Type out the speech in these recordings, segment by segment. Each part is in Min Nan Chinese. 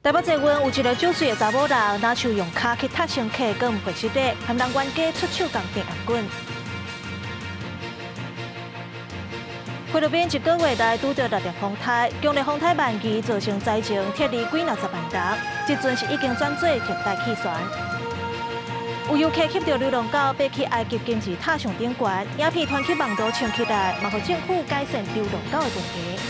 台北捷運有一个酒醉的查某人，若手用跤去踢乘客，閣毋會失禮，含人冤家出手共電頷棍。菲律賓一个月內拄著六粒風颱，強烈風颱曼宜造成災情，撤離幾若十萬人，這陣是已經轉做熱帶氣旋。有遊客翕著流浪狗，爬去埃及金字塔上頂懸，影片傳去網路衝起來，嘛予政府改善流浪狗的問題。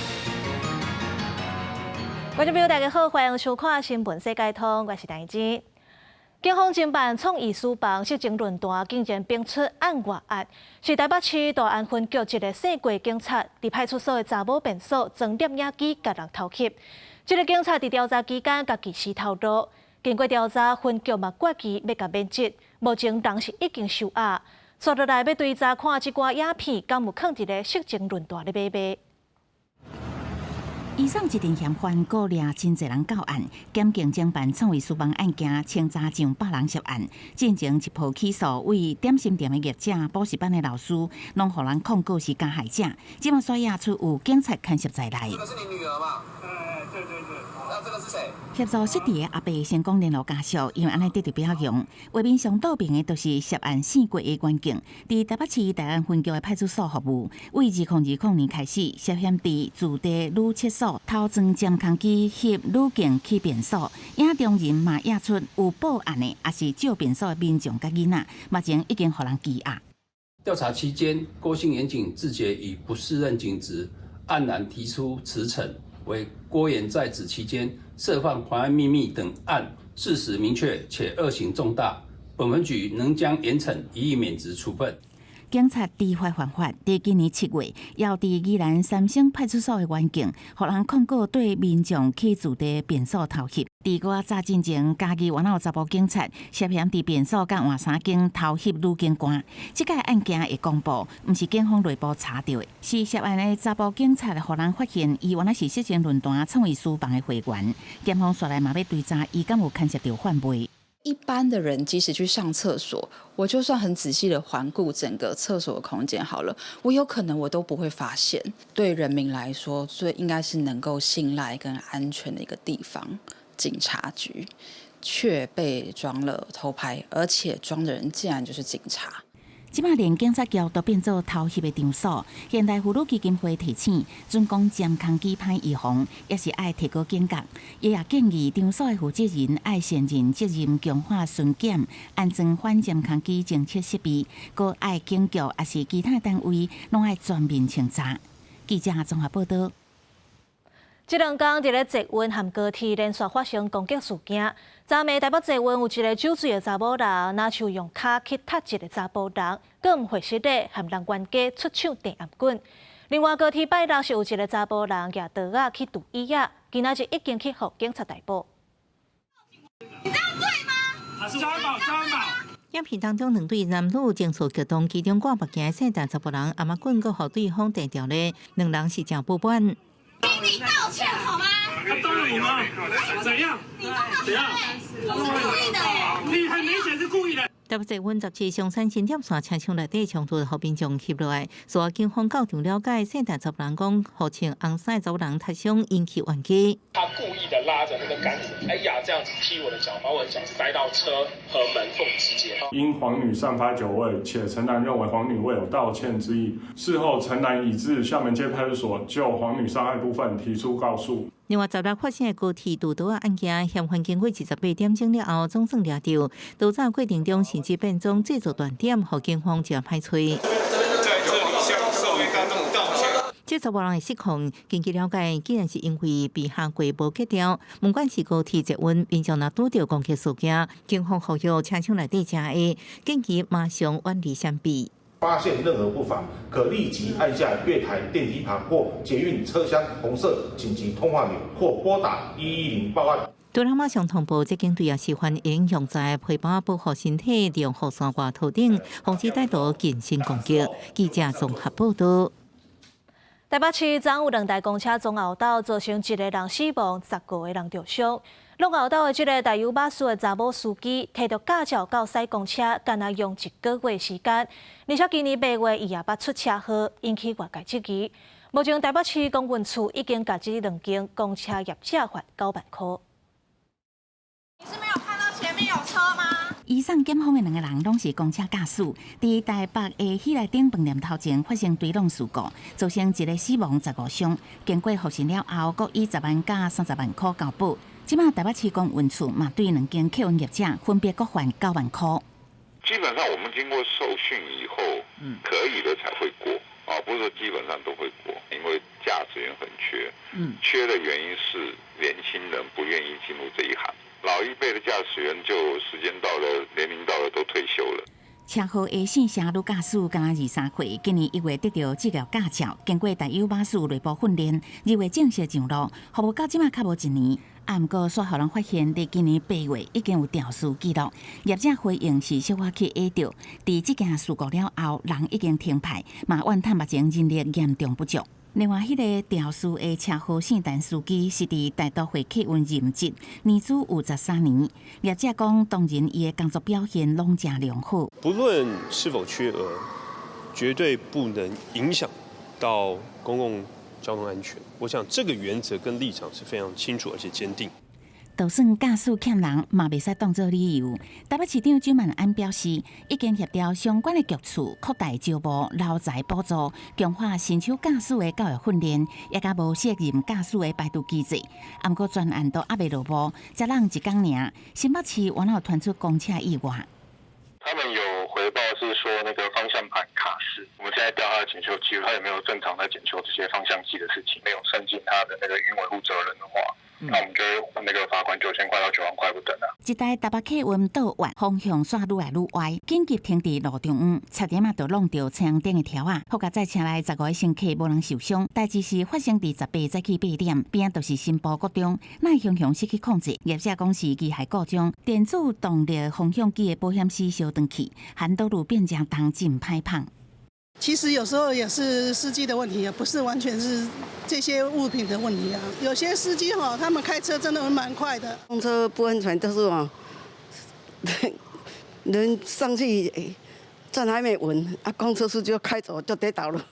觀眾朋友，大家好，歡迎收看《新聞世界通》，我是陳靜。警方偵辦創意書房色情論壇，竟然爆出案外案，是台北市大安分局一个姓郭警察，佇派出所的查某便所裝攝影機，共人偷翕。這个警察佇調查期間，家己死頭路。經過調查，分局嘛決議欲共免職，目前人是已經收押。紲落來欲追查看這寡影片，敢有囥佇咧色情論壇咧買賣。移送一陣嫌犯，閣掠真濟人到案，檢警偵辦創意書房案件，清查上百人涉案。進前一波起訴，為點心店的業者、補習班的老師，攏予人控告是加害者。這馬煞驗出有警察牽涉在內。這個是你女兒嗎？對對對。那這個是誰？協助失智的阿伯成功聯絡家屬，因為按呢得著表揚。畫面上倒爿的都是涉案姓郭的員警，佇台北市大安分局的派出所服務，為2020年開始，涉嫌佇自地女廁所偷裝監控機翕女警去便所，影中人嘛驗出有報案的，抑是借便所的民眾佮囡仔，目前已經予人羈押。調查期間，郭姓員警自覺已不適任警職，黯然提出辭呈。惟郭員在職期間涉犯妨礙秘密等案，事實明確且惡行重大，本分局仍將嚴懲予以免職處分。警察知法犯法，佇今年7月，猶佇宜蘭三星派出所的員警，予人控告對民眾去自地便所偷翕。佇閣較早進前，嘉義原來有查埔警察涉嫌佇便所佮換衫間偷翕女警官。這個案件會公布，毋是警方內部查著的，是涉案的查埔警察予人發現，伊原來是色情論壇創意書房的會員。檢方紲來嘛欲追查，伊敢有牽涉著販賣。一般的人即使去上廁所，我就算很仔細的環顧整個廁所的空間好了，我有可能我都不會發現。對人民來說，最應該是能夠信賴跟安全的一個地方，警察局卻被裝了偷拍，而且裝的人竟然就是警察。這擺連警察局都變做偷翕的場所。現代婦女基金會提醒，準講監控機歹預防，抑是愛提高警覺。伊也建議場所的負責人愛承認責任，強化巡檢，安裝反監控機偵測設備，閣愛警局抑是其他單位，攏愛全面清查。記者綜合報道。這兩工佇咧捷運和高鐵連續發生攻擊事件。昨暝台北捷運有一个酒醉的查某人，若手用跤去踢一个查埔人，閣毋會失禮，含人冤家出手電頷棍。另外高鐵拜六是有一个查埔人舉刀仔去揬椅仔，今仔日已經去予警察逮捕。你這樣對嗎？張寶，張寶。影片當中，兩對男女情緒激動，其中掛目鏡的姓陳查埔人，頷仔棍閣予對方掟著咧，兩人是誠不滿。請你道歉好嗎？他動了你嗎？怎樣？你動到怎樣？我是故意的耶！你很明顯是故意的。台北捷運17松山新店線車廂內底衝突，予民眾翕落來。事後警方到場了解，姓陳查埔人講，予穿紅衫查某人踢傷，引起冤家。他故意的拉着那個桿子，哎呀，這樣子踢我的腳，把我的腳塞到車和門縫之間。因黃女散發酒味，且陳男認為黃女未有道歉之意，事後陳男已至廈門街派出所就黃女傷害部分提出告訴。另外，十六發生的高鐵墮刀案件，嫌犯經過28點鐘了後，總算掠著。逃走過程中，甚至變裝製造斷點，予警方誠歹揣。在這裡向社會大眾道歉。這查某人的失控，根據了解，竟然是因為被下過無格調。不管是高鐵捷運，民眾若拄著攻擊事件，警方呼籲車廂內底遮的，緊急馬上遠離閃避。發現任何不法，可立即按下月台電梯旁或捷運車廂紅色緊急通話鈕，或撥打110報案。除了馬上通報，這警隊也示範應用在皮包保護身體，利用雨傘蓋頭頂，防止歹徒近身攻擊。記者綜合報道。台北市昨有兩台公車撞後鬥，造成一个人死亡，15個人著傷。挵後鬥的這个大有馬術的查某司機，提著駕照到駛公車，干焦用一个月時間。而且今年8月，伊也捌出車禍，引起外界質疑。目前台北市公運處已經共這兩間公車業者罰9萬箍。面有車嗎？移送檢方的兩个人攏是公車駕駛，佇台北的喜來登飯店頭前發生追撞事故，造成一个死亡15傷。經過複審了後，閣以10萬佮30萬箍交保。這馬台北市公運處嘛對兩間客運業者分別閣罰9萬箍。基本上我們經過受訓以後，可以的才會過啊，不是說基本上都會過，因為駕駛員很缺，缺的原因是年輕人不願意進入這一行。老一輩的駕駛員就時間到了，年齡到了都退休了。車禍的姓謝女駕駛敢若23歲，今年1月得著職業駕照，經過大有馬術內部訓練，2月正式上路，服務到這馬較無一年。啊，毋過煞予人發現，佇今年8月已經有肇事記錄。業者回應是小可去下著，佇這件事故了後，人已經停派，嘛怨嘆目前人力嚴重不足。另外，彼个肇事的車禍姓陳司機是佇大都會客運任職，年資有13年。業者講，當然伊的工作表現攏誠良好。不論是否缺額，絕對不能影響到公共交通安全。我想這個原則跟立場是非常清楚而且堅定。就算駕駛欠人，嘛袂使當做理由。台北市長蔣萬安表示，已經協調相關的局處擴大招募勞才補助，強化新手駕駛的教育訓練，也佮無責任駕駛的排除機制。毋過全案都猶未落幕，才人一工爾，新北市原來傳出公車意外。他們有回報是說那個方向盤卡死，我們現在調他的檢修記錄，他有沒有正常在檢修這些方向機的事情？沒有算進他的那個營運維護責任的話，那我們就會那個罰款9000塊到9萬塊不等啊。一台台北客運倒彎，方向煞愈來愈歪，緊急停佇路中央，差點仔就挵著車頂的柱仔，好佳哉車內15个乘客無人受傷。代誌是發生佇18早起8點，邊仔就是新埔國中，哪會雄雄失去控制？業者講是機械故障，電子動力方向機的保險絲燒斷去，還道路變誠重，真歹碰。其實有時候也是司機的問題啊，不是完全是這些物品的問題啊。有些司機哈，他們開車真的蠻快的。公車不安全，就是哦，人上去站還沒穩，啊，公車司機就開走就跌倒了。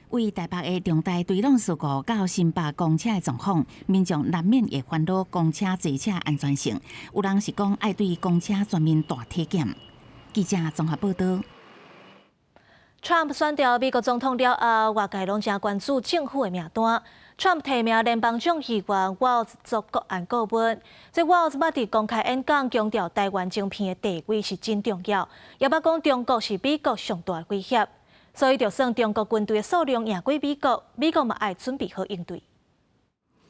為台北的重大追撞事故到新北公車的狀況，民眾難免會煩惱公車坐車安全性。有人是講愛對公車全面大體檢。記者綜合報道。 Trump 選著美國總統了後，外界攏誠關注政府的名單。Trump 提名聯邦眾議員 Walz 做國安顧問，這 Walz 捌佇公開演講強調台灣晶片的地位是真重要，也捌講中國是美國上大的威脅，所以就算中國軍隊的數量贏過美國，美國嘛愛準備好應對。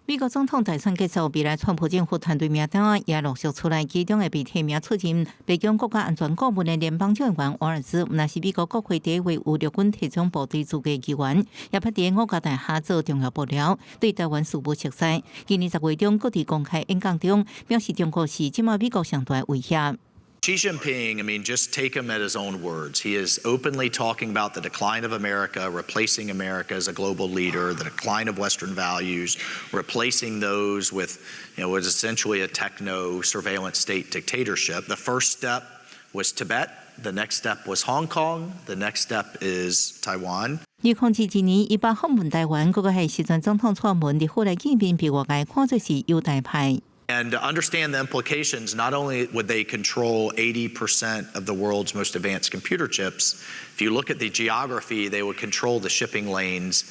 美國總統大選結束，未來川普政府團隊名單也陸續出來，其中的被提名出任白宮國家安全顧問的聯邦眾議員瓦爾茲，毋但是美國國會第一位有陸軍特種部隊資格議員，也捌佇五角大廈做重要幕僚，對台灣事務熟悉。今年10月中，閣佇公開演講中表示，中國是這馬美國上大的威脅。 Xi Jinping, I mean, just take him at his own words. He is openly talking about the decline of America, replacing America as a global leader, the decline of Western values, replacing those with what is essentially a techno surveillance state dictatorship. The first step was Tibet. The next step was Hong Kong. The next step is Taiwan. 2022年，伊捌訪問台灣，閣係時陣總統蔡英文佇府內見面，被外界看作是友台派。 And to understand the implications, not only would they control 80% of the world's most advanced computer chips, if you look at the geography, they would control the shipping lanes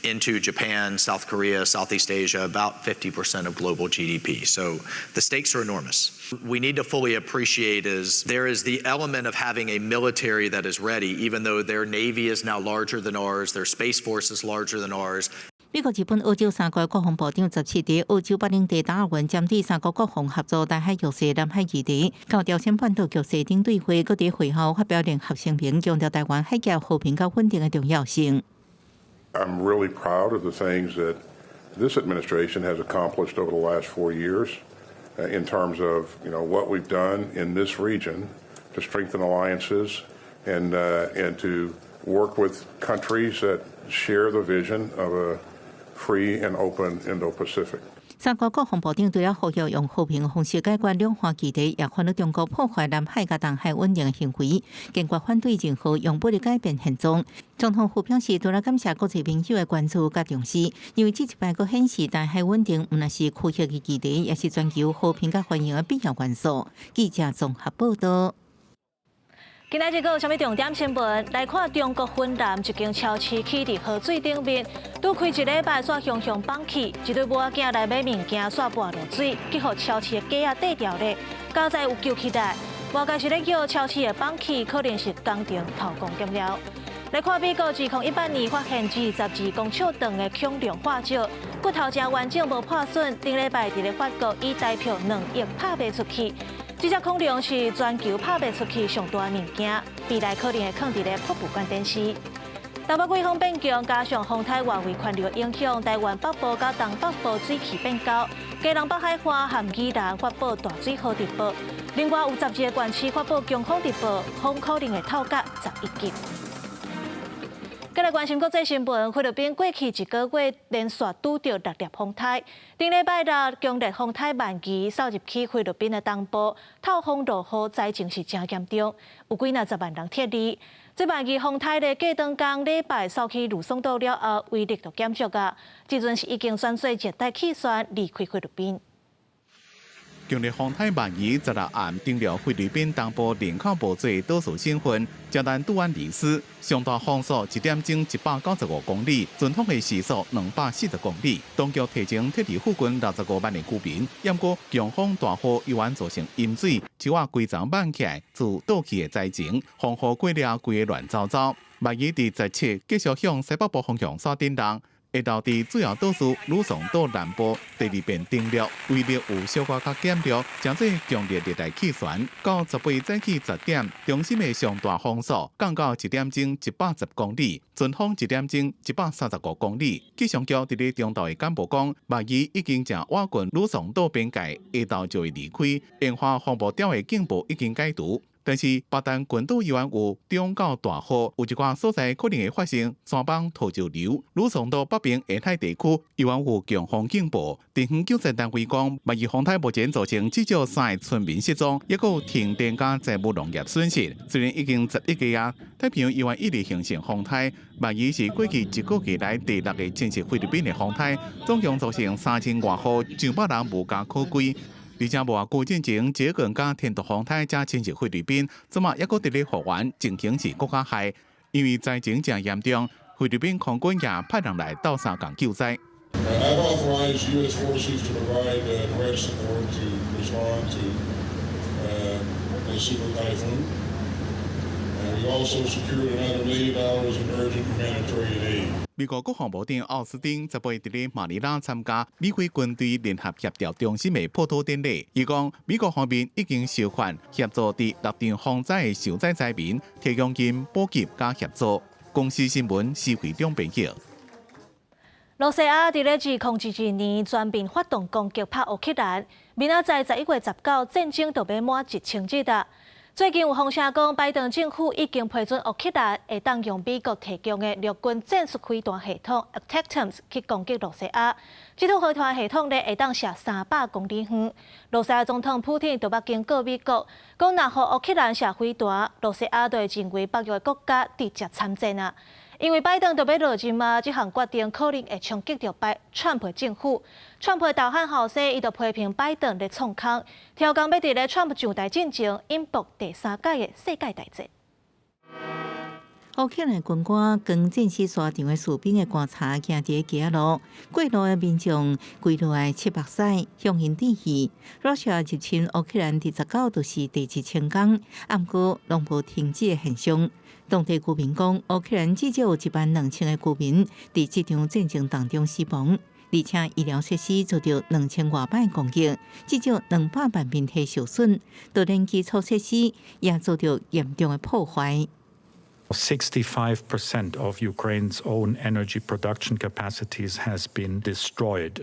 into Japan, South Korea, Southeast Asia, about 50% of global GDP. So the stakes are enormous. We need to fully appreciate is there is the element of having a military that is ready, even though their navy is now larger than ours, their space force is larger than ours. 美國、日本、澳洲三國國防部長17佇澳洲北領地達爾文針對三國國防合作、台海局勢、南海議題、佮朝鮮半島局勢等對話，閣佇會後發表聯合聲明，強調台灣海峽和平佮穩定的重要性。 I'm really proud of the things that this administration has accomplished over the last 4 years in terms of what we've done in this region to strengthen alliances and to work with countries that share the vision of a free and open Indo-Pacific. 三國國防部長除了呼籲用和平方式解決兩岸議題，也反對中國破壞南海佮東海穩定的行為，堅決反對任何用武力改變現狀。總統府表示，除了感謝國際朋友的關注佮重視，因為這一擺閣顯示台海穩定毋但是區域的議題，也是全球和平佮繁榮的必要元素。記者綜合報道。今仔日閣有啥物重點新聞？來看中國雲南一間超市起佇河水頂面，拄開一禮拜，煞雄雄崩去，一對母仔囝來買物件，煞跋落水，去予超市的架仔綴牢咧，佳哉有救起來。外界是咧叫超市的崩去，可能是工程偷工減料。來看美國2018年發現22公尺長的恐龍化石，骨頭誠完整無破損，頂禮拜佇咧法國以台票2億拍賣出去。這隻恐龍是全球拍賣出去上大的物件，未來可能會囥佇咧博物館展示。東北季風變強，加上風颱外圍環流影響，台灣北部佮東北部水汽變高，基隆北海岸和宜蘭發布大水雨特報。另外有12個縣市發布強風特報，風可能會透到11級。繼來關心國際新聞，菲律賓過去一個月連續拄著六粒風颱。頂禮拜六，強烈風颱曼宜掃入去菲律賓的東部，透風落雨，災情是誠嚴重，有幾若十萬人撤離。這曼宜風颱咧，過轉工禮拜掃去呂宋島了後，威力就減弱啊。這陣是已經轉做熱帶氣旋離開菲律賓。強烈風颱曼宜十六暗登陸菲律賓東部人口無濟島嶼省份，加丹杜安里斯，上大風速一點鐘195公里，陣風的時速240公里。當局提前撤離附近65萬的居民。毋過強風大雨猶原造成淹水，樹仔規叢挽起來，自倒去的災情，風雨過了規个亂糟糟。曼宜佇17繼續向西北部方向煞頂動。下晝佇主要島嶼呂宋島南部第二遍登陸，威力有小可較減弱，成做強烈熱帶氣旋。到18早起10點，中心的上大風速降到一點鐘110公里，陣風一點鐘135公里。氣象局佇咧中晝的簡報講，曼宜已經誠倚近呂宋島邊界，下晝就會離開。煙花風暴潮的警報已經解除。但是巴丹群島猶原有中到大雨，有一寡所在可能會發生山崩土石流。呂宋島北邊沿海地區猶原有強風警報。地方救災單位講，曼宜風颱目前造成至少三个村民失蹤，抑閣有停電佮財物農業損失。雖然已經11個啊，太平洋猶原一直形成風颱，曼宜是過去一個月來第六个侵襲菲律賓的風颱，總共造成3000外戶上百人無家可歸。而且無偌久進前，這個佮天毒風颱才侵襲菲律賓，這馬抑閣佇咧復原，情形是閣較害，因為災情誠嚴重，菲律賓空軍也派人來鬥相共救災。 I've authorized U.S. forces to provide direct support to respond to the super typhoon. And we also secured another $1 million in urgent humanitarian aid. 美國國防部長奧斯汀18佇咧馬尼拉參加美菲軍隊聯合協調中心的破土典禮。伊講，美國方面已經授權協助佇六場風災的受災災民提供𪜶補給佮協助。公視新聞施惠中編譯。羅西亞佇咧2022年全面發動攻擊，拍烏克蘭。明仔載11月19，戰爭就欲滿1000日啊！最近有風聲講，拜登政府已經批准烏克蘭會當用美國提供的陸軍戰術飛彈系統 ATACMS 去攻擊羅西亞。這套飛彈系統咧會當射300公里遠。羅西亞總統普丁就欲警告美國，講若予烏克蘭射飛彈，羅西亞就會認為北約國家直接參戰啊！因為拜登就欲落任啊，這項決定可能會衝擊著拜川普政府。川普大漢後生，伊就批評拜登咧創空，挑工欲佇咧川普上台進前引爆第三屆的世界大戰。烏克蘭軍官將戰死沙場的士兵的棺材行佇街仔路，過路的民眾跪落來拭目屎，向𪜶致意。羅西亞入侵烏克蘭佇19就是第1000工，毋過攏無停止的現象。當地居民講，烏克蘭至少有1萬2千个居民佇這場戰爭當中死亡，而且醫療設施遭著2000外擺攻擊，至少200萬民體受損，就連基礎設施也遭著嚴重的破壞。 65% of Ukraine's own energy production capacities has been destroyed.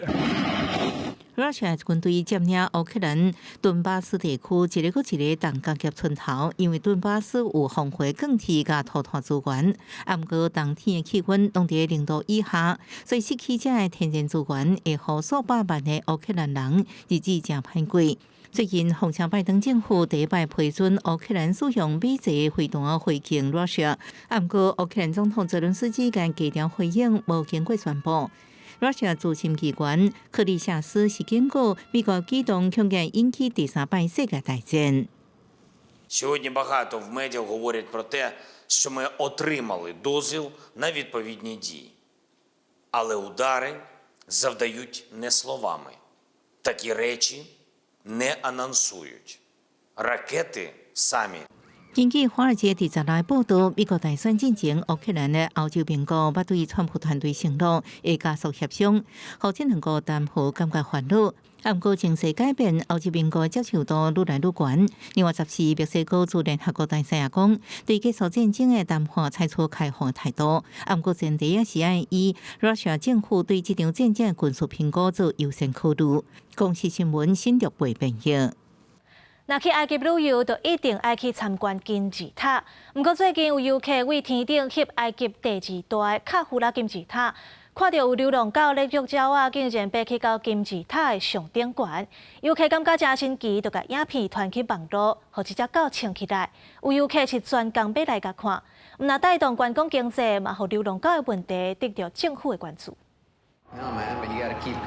Russia 軍隊佔領烏克蘭頓巴斯地區一個閣一個重工業村頭，因為頓巴斯有豐富鋼鐵佮塗炭資源，啊，毋過冬天的氣溫攏佇0度以下，所以失去這个天然資源，會予數百萬的烏克蘭人日子誠歹過。最近，奉承拜登政府第一擺批准烏克蘭使用美製飛彈回擊 Russia，啊，毋過烏克蘭總統澤倫斯基共低調回應，無經過宣布。Russia 資深機關克里夏斯是警告美國舉動恐驚引起第三擺世界大戰。 Сьогодні багато в медіа говорять про те, що ми отримали дозвіл на відповідні дії. Але удари завдають не словами. Такі речі не анонсують. Ракети самі 根據《華爾街》26日報道，美國大選進前，烏克蘭的歐洲盟國捌對川普團隊承諾會加速協商，予這兩國談和感覺煩惱。啊，毋過情勢改變，歐洲盟國接受度愈來愈懸。另外，14墨西哥駐聯合國大使也講，對結束戰爭的談判採取開放態度。啊，毋過前提也是愛以 Russia 政府對這場戰爭的軍事評估做優先考慮。公視新聞新竹貝編譯。若去埃及旅遊，就一定愛去參觀金字塔。毋過最近有遊客對天頂翕埃及第二大卡夫拉金字塔，看著有流浪狗咧捉鳥仔，竟然爬去到金字塔的上頂懸。遊客感覺誠神奇，就共影片傳去網路，予這隻狗衝起來。有遊客是專工欲來共看，毋但帶動觀光經濟，嘛予流浪狗的問題得著政府的關注。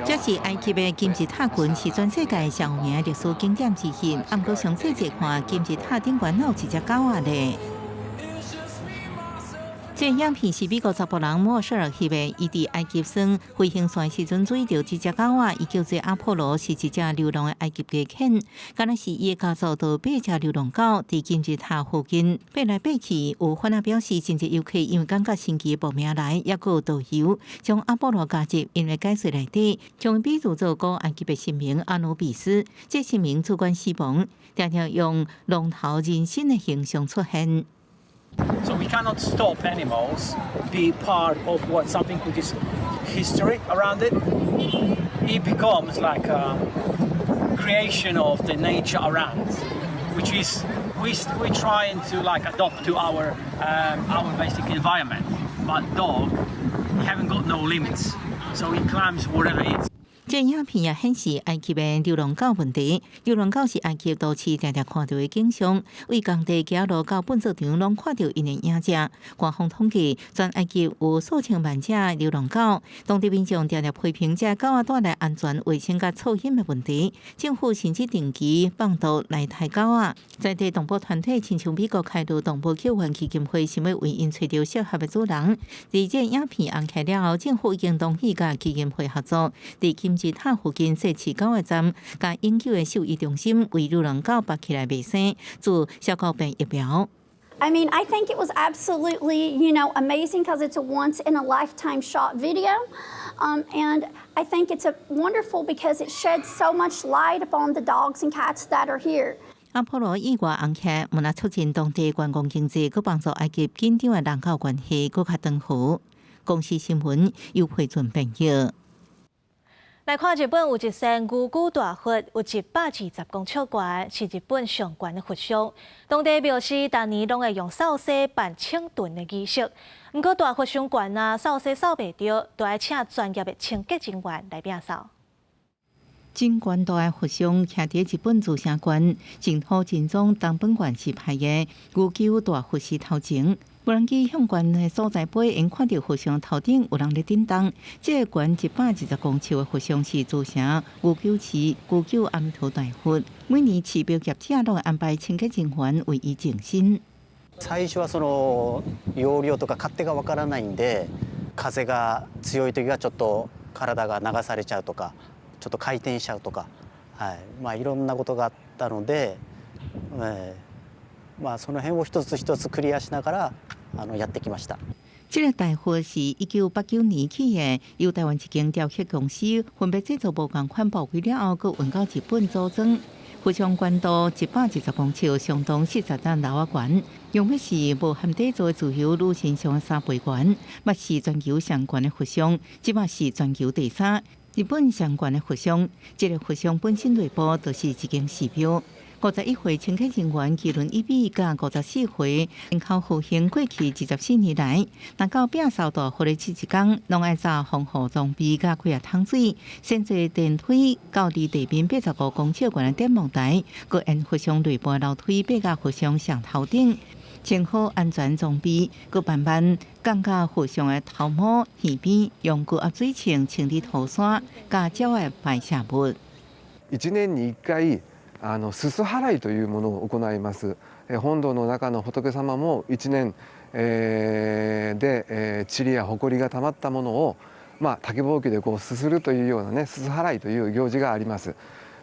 這是埃及的金字塔群，是全世界上有名的歷史景點之一。毋過詳細一看，金字塔頂懸有一隻狗仔咧。這影片是美國查埔人莫舍爾翕的，伊佇埃及耍飛行傘時陣注意著這隻狗仔，伊叫做阿波羅，是一隻流浪的埃及家犬。敢若是伊的家族著八隻流浪狗佇金字塔附近爬來爬去。有販仔表示，真濟遊客因為感覺神奇報名來，抑閣有導遊將阿波羅加入𪜶的解說內底，將伊比喻做古埃及的神明阿努比斯，這神明主管死亡，常常用龍頭人身的形象出現。 So we cannot stop animals be part of what something which is history around it. It becomes like a creation of the nature around, which is we trying to like adapt to our basic environment. But dog, he haven't got no limits, so he climbs whatever it is. 這影片也顯示埃及的流浪狗問題。流浪狗是埃及都市常常看著的景象，對工地街路到糞掃場攏看著𪜶的影子。官方統計，全埃及有數千萬隻流浪狗。當地民眾常常批評這狗仔帶來安全、衛生佮噪音的問題。政府甚至定期放毒來刣狗仔。在地動保團體親像美國開路動物救援基金會，想欲為𪜶揣著適合的主人。佇這影片紅起了後，政府已經同意佮基金會合作，佇金字塔附近設飼狗的站，佮永久的獸醫中心為流浪狗縛起來袂生，注小狗病疫苗。 I mean, I think it was absolutely amazing because it's a once in a lifetime shot video. And I think it's a wonderful because it sheds so much light upon the dogs and cats that are here. 阿波羅意外紅起，毋但促進當地觀光經濟，閣幫助埃及緊張的人狗關係閣較長和。公視新聞由批准編譯。來看日本有一尊牛龜大佛，有120公尺懸，是日本上懸的佛像。當地廟司逐年攏會用掃洗辦清遁的儀式。毋過大佛傷懸啊，掃洗掃袂著，就愛請專業的清潔人員來摒掃。真懸大的佛像徛佇日本茨城縣淨土真宗東本願寺派的牛鳩大佛寺頭前。無人機向懸的所在飛，會看著佛像頭頂有人咧振動。這個懸120公尺的佛像是茨城牛鳩寺牛鳩阿彌陀大佛。每年寺廟業者攏會安排清潔人員為伊淨身。最初はその要領とか勝手がわからないんで、風が強い時はちょっと体が流されちゃうとか、ちょっと回転しちゃうとか、はい、まあいろんなことがあったので、まあその辺を一つ一つクリアしながらやってきました。這個大佛是1989年起的，由台灣一間雕刻公司分別製作無仝款部位了後，閣運到日本組裝。佛像懸度120公尺，相當40層樓仔懸，用的是無含底座自由女神像3倍懸，嘛是全球上懸的佛像，這馬是全球第三。日本相關的佛像，這个佛像本身內部就是一間寺廟。51歲清潔人員基倫伊比佮54歲人口復興過去24年來，若到摒掃大佛的這一工，攏愛紮防護裝備佮幾仔桶水，先坐電梯到離地面85公尺懸的展望台，閣沿佛像內部樓梯爬到佛像上頭頂，穿好安全裝備，閣慢慢降到佛像的頭毛耳邊，用高壓水槍清理塗沙佮鳥的排泄物。一年に一回すす払いというものを行います。本堂の中の仏様も一年で塵や埃がたまったものを、まあ、竹ぼうきでこうすするというようなね、すす払いという行事があります。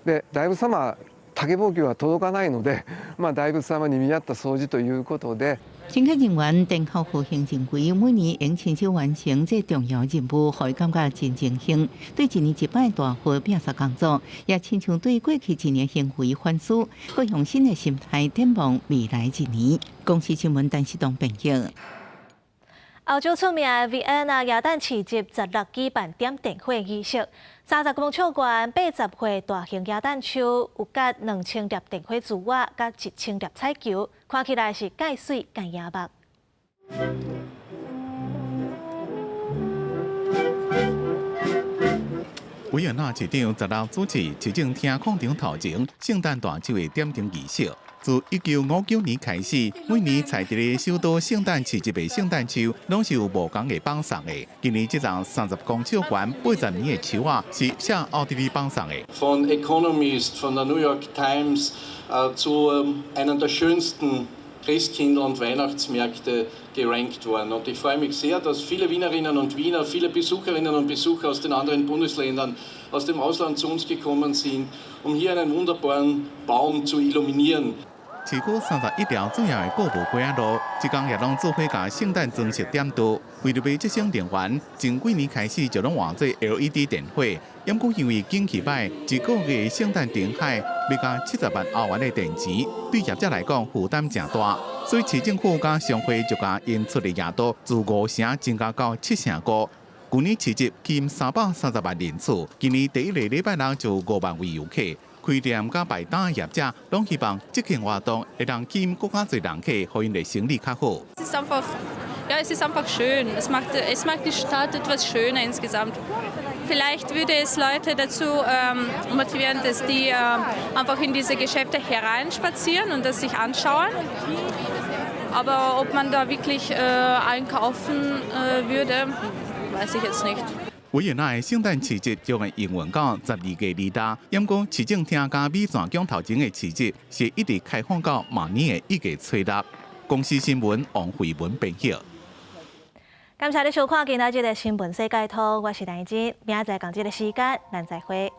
で、大仏様竹ぼうきは届かないので、まあ、大仏様に見合った掃除ということで。清潔人員田口和興認為，每年應親手完成這重要任務，予伊感覺真榮幸。對一年一擺大佛摒掃工作，也親像對過去一年行為反思，閣用新的心態展望未來一年。公視新聞陳世東編譯。歐洲出名的維也納耶誕市集十六舉辦點燈火儀式，30公尺懸80歲大型耶誕樹，有佮2000粒電火珠仔，佮1000粒彩球，看起來是蓋媠蓋眼目。維也納市長十六主持市政廳廣場頭前聖誕大樹的點燈儀式。自1959年開始，每年採佇咧首都聖誕市集的聖誕樹，攏是有無仝的綁送的。今年這叢30公尺懸80米的樹仔，是寫奧地利綁送的。 Von Economist, von der New York Times zu einen der schönsten Christkindl- und Weihnachtsmärkte gerankt worden. Und ich freue mich sehr, dass viele Wienerinnen und Wiener, viele Besucherinnen und Besucher aus den anderen Bundesländern, aus dem Ausland zu uns gekommen sind, um hier einen wunderbaren Baum zu illuminieren. 市區31條主要的購物街仔路，這工也攏做伙共聖誕裝飾點綴。為著欲節省電源，前幾年開始就攏換做 LED 電火。毋過因為景氣䆀，一個月聖誕燈海欲加70萬歐元的電錢，對業者來講負擔誠大。所以市政府佮商會就共𪜶出的額度自5成增加到7.5%。舊年市集吸引330萬人次，今年第一个禮拜六就5萬位遊客。開店佮擺檔的業者攏希望這項活動會當吸引閣較濟人客，予𪜶的生意較好。 Es ist einfach, ja, es ist einfach schön. Es macht die Stadt etwas schöner insgesamt. Vielleicht würde es Leute dazu motivieren, dass die einfach in diese Geschäfte hereinspazieren und das sich anschauen. Aber ob man da wirklich einkaufen würde, weiß ich jetzt nicht. 維也納的聖誕市集將會營運到12月26，毋過市政廳佮美泉宮頭前的市集是一直開放到明年的1月初6。公視新聞王慧文編譯。感謝你收看今仔日的新聞世界通，我是陳真，明仔載仝這个時間，咱再會。